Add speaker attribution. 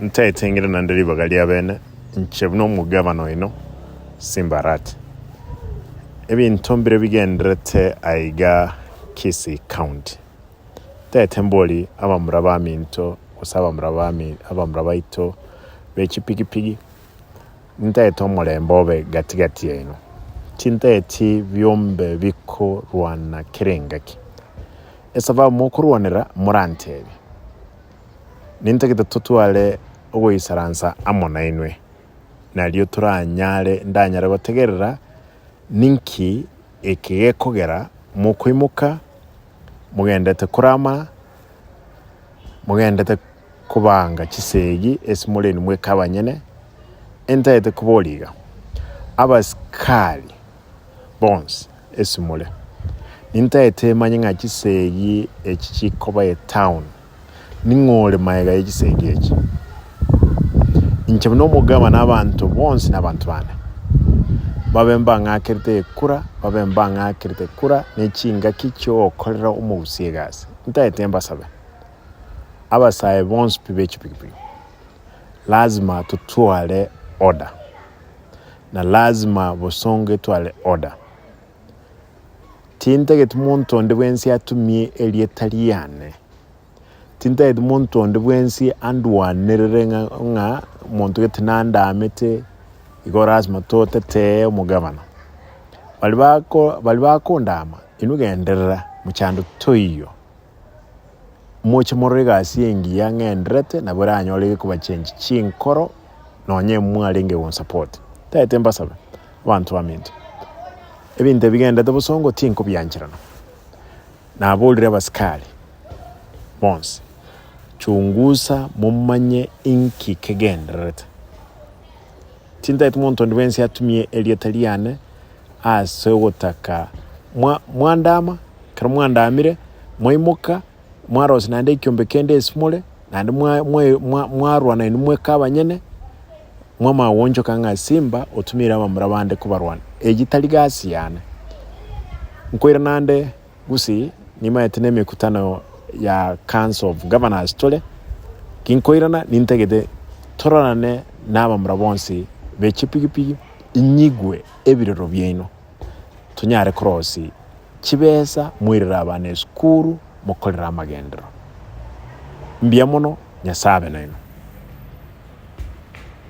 Speaker 1: Ntaete ng'ire naende ribaga ria bene, inche buna omogabana oino, Simba Arati. Ebinto mbire bigendererete aiga Kisii County. Ntaete mbori abamura baminto gose abamura bami abamura baito be chipigipigi, ntaete omorembe obe gati gati yaino. Tintaeti biombe bikorwana kera engaki. Esababu mokorwanera morantebie. Nintagete totware ogoisaransa amo nainwe, nario toranyare ndanyare gotegerera ninki eke gekogera mokoimoka mogendete korama, mogendete kobanga chisegi ase more inwe mweka abanyene, entagete koboria iga, abasikari bonsi ase more, nintagete manye ng'a chisegi echi chikoba etown. Ning'o ore magega ye chisegi echi? Inche buna omogabana abanto bonsi nabanto bane, babe mbang'akerete ekura, babe mbang'akerete kura ne chingaki chi'ogokorera omogusii egasi. Ntaete mbasabe, abasae bonsi pi be chipigipigi, lazima totware order, na lazima bosongo etware order. Tintageti monto onde bwensi atumie erieta riane, tintageti monto onde bwensi andwanerere ng'a ng'a omonto gete nandamete, igo lasima totetee omogabana. Baria bako baria bakondama, inwe genderera, mochando toiyo. Moche morore egasi engiya ng'enderete, nabo eranyore gekobachengi chinkoro, nonye mwarenge gonsupport. Ntagete mbasabe, abanto baminto, ebinto ebi bigenderete bosongo tinkobiancherana. Naborire abasikari bonsi, chungusa momanye inki kegendererete. Tintagete monto onde bwensi atumie erieta riane ase ogotaka mwa mwandama, ekero mwandamire, mwaimoka, mwarosia naende ekiombe kende ase more, naende mwa mwa mwa mwarwana inwe mweka abanyene, mwamanya goonchoka ng'a Simba otumire abamura bande kobarwania. Eyio tari gasi yane. Nkoira naende Gusii, nimaete na emekutano ya Council of Governors tore, ginkoirana nintagete tororane na abamura bonsi be chipigipigi, inyigwe ebirero biaino, tonyare korosia chibesa moirere abana esukuru mokorere amagenderero. Mbuya mono, Nyasae abe nainwe.